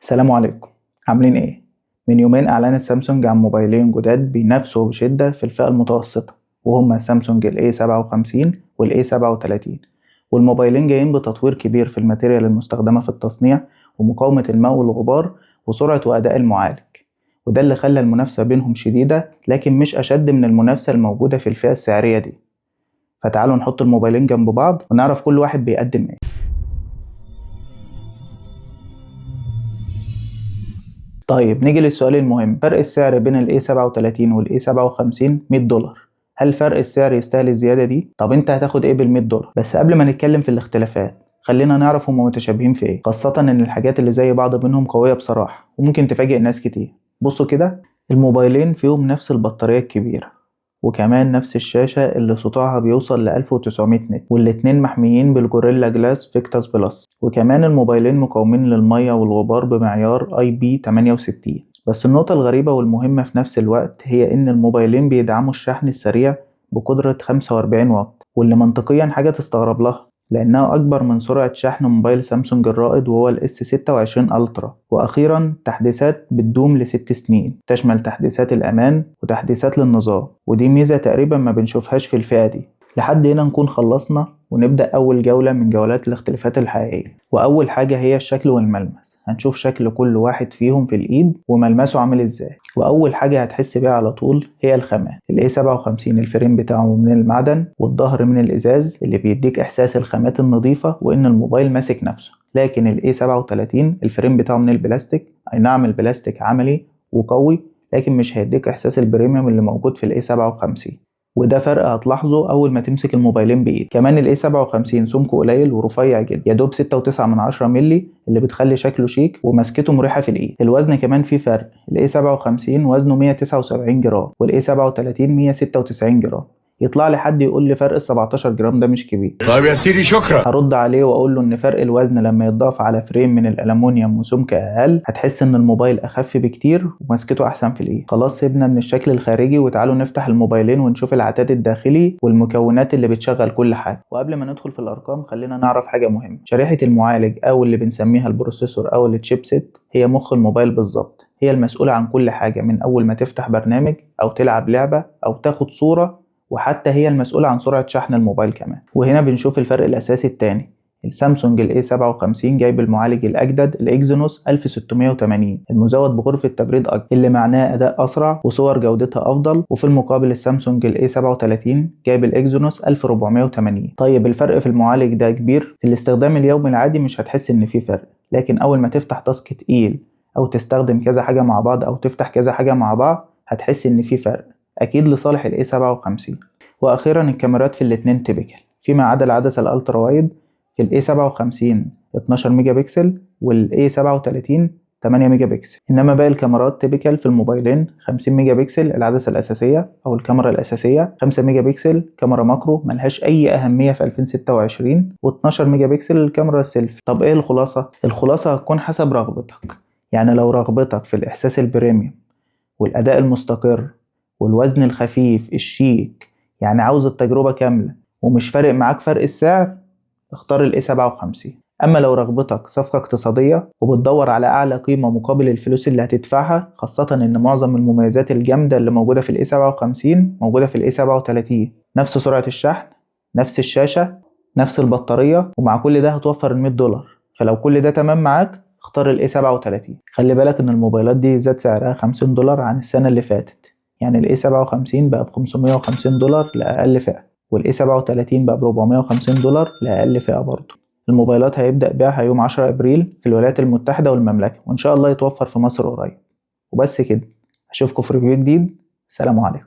السلام عليكم، عاملين ايه؟ من يومين اعلنت سامسونج عن موبايلين جداد بينافسوا بشدة في الفئة المتوسطة، وهما سامسونج ال A57 وال A37. والموبايلين جايين بتطوير كبير في ال material المستخدمة في التصنيع ومقاومة الماء والغبار وسرعة وأداء المعالج، وده اللي خلى المنافسة بينهم شديدة، لكن مش أشد من المنافسة الموجودة في الفئة السعرية دي. فتعالوا نحط الموبايلين جنب بعض ونعرف كل واحد بيقدم ايه. طيب نيجي للسؤال المهم، فرق السعر بين ال A37 وال A57 $100، هل فرق السعر يستاهل الزيادة دي؟ طب انت هتاخد ايه بال $100؟ بس قبل ما نتكلم في الاختلافات خلينا نعرف هما متشابهين في ايه، خاصة ان الحاجات اللي زي بعض منهم قوية بصراحة وممكن تفاجئ ناس كتير. بصوا كده، الموبايلين فيهم نفس البطارية الكبيرة، وكمان نفس الشاشة اللي سطوعها بيوصل ل 1900 nit، والاتنين محميين بال Gorilla Glass Victus Plus، وكمان الموبايلين مقاومين للمية والغبار بمعيار IP68. بس النقطة الغريبة والمهمة في نفس الوقت هي إن الموبايلين بيدعموا الشحن السريع بقدرة 45 واط، واللي منطقيا حاجة تستغرب لها لأنها أكبر من سرعة شحن موبايل سامسونج الرائد وهو ال S26 Ultra. وأخيرا تحديثات بتدوم ل6 سنين، تشمل تحديثات الأمان وتحديثات للنظام، ودي ميزة تقريبا ما بنشوفهاش في الفئة دي. لحد هنا نكون خلصنا ونبدأ أول جولة من جولات الاختلافات الحقيقية. وأول حاجة هي الشكل والملمس، هنشوف شكل كل واحد فيهم في الإيد وملمسه عامل إزاي. وأول حاجة هتحس بيها على طول هي الخامات. ال A57 ال frame بتاعه من المعدن والظهر من الإزاز اللي بيديك إحساس الخامات النظيفة وإن الموبايل ماسك نفسه. لكن ال A37 ال frame بتاعه من البلاستيك، أي نعم البلاستيك عملي وقوي، لكن مش هيديك إحساس ال premium اللي موجود في ال A57، وده فرق هتلاحظه أول ما تمسك الموبايلين بإيد. كمان ال A57 سمكه قليل ورفيع جدا، يا دوب 6.9 مللي، اللي بتخلي شكله شيك ومسكته مريحة في الإيد. الوزن كمان فيه فرق، ال A57 وزنه 179 جرام وال A37 196 جرام. يطلع لي حد يقول لي فرق ال 17 جرام ده مش كبير. طيب يا سيدي شكرا. هرد عليه واقول له ان فرق الوزن لما يتضاف على frame من الالومنيوم وسمك اقل هتحس ان الموبايل اخف بكتير ومسكته احسن في الايد. خلاص سيبنا من الشكل الخارجي وتعالوا نفتح الموبايلين ونشوف العتاد الداخلي والمكونات اللي بتشغل كل حاجه. وقبل ما ندخل في الارقام خلينا نعرف حاجه مهمه. شريحه المعالج او اللي بنسميها ال processor او ال chipset هي مخ الموبايل بالظبط، هي المسؤوله عن كل حاجه من اول ما تفتح برنامج او تلعب لعبه او تاخد صوره، وحتى هي المسؤولة عن سرعة شحن الموبايل كمان. وهنا بنشوف الفرق الأساسي التاني، السامسونج ال A57 جايب المعالج الأجدد الإكزينوس 1680 المزود بغرفة تبريد أكبر، اللي معناه أداء أسرع وصور جودتها أفضل. وفي المقابل السامسونج ال A37 جايب الإكزينوس 1480. طيب الفرق في المعالج ده كبير؟ في الاستخدام اليومي العادي مش هتحس إن في فرق، لكن أول ما تفتح task تقيل أو تستخدم كذا حاجة مع بعض أو تفتح كذا حاجة مع بعض هتحس إن في فرق، أكيد لصالح ال A57. وأخيرا الكاميرات في الاتنين typical فيما عدا العدسة ال ultra wide في ال A57 12 ميجا بكسل وال A37 8 ميجا بكسل، إنما باقي الكاميرات typical في الموبايلين 50 ميجا بكسل العدسة الأساسية أو الكاميرا الأساسية، 5 ميجا بكسل كاميرا macro ملهاش أي أهمية في 2026، و12 ميجا بكسل الكاميرا السيلفي. طب إيه الخلاصة؟ الخلاصة هتكون حسب رغبتك، يعني لو رغبتك في الإحساس ال premium والأداء المستقر والوزن الخفيف الشيك، يعني عاوز التجربة كاملة ومش فارق معاك فرق السعر، اختار ال A57. أما لو رغبتك صفقة اقتصادية وبتدور على أعلى قيمة مقابل الفلوس اللي هتدفعها، خاصة إن معظم المميزات الجامدة اللي موجودة في ال A57 موجودة في ال A37، نفس سرعة الشحن، نفس الشاشة، نفس البطارية، ومع كل ده هتوفر ال $100. فلو كل ده تمام معاك اختار ال A37. خلي بالك إن الموبايلات دي زاد سعرها $50 عن السنة اللي فاتت، يعني ال A57 بقى ب $550 لأقل فئة، وال A37 بقى ب $450 لأقل فئة برضه. الموبايلات هيبدأ بيعها يوم 10 أبريل في الولايات المتحدة والمملكة، وإن شاء الله يتوفر في مصر قريب. وبس كده، أشوفكم في review جديد. سلام عليكم.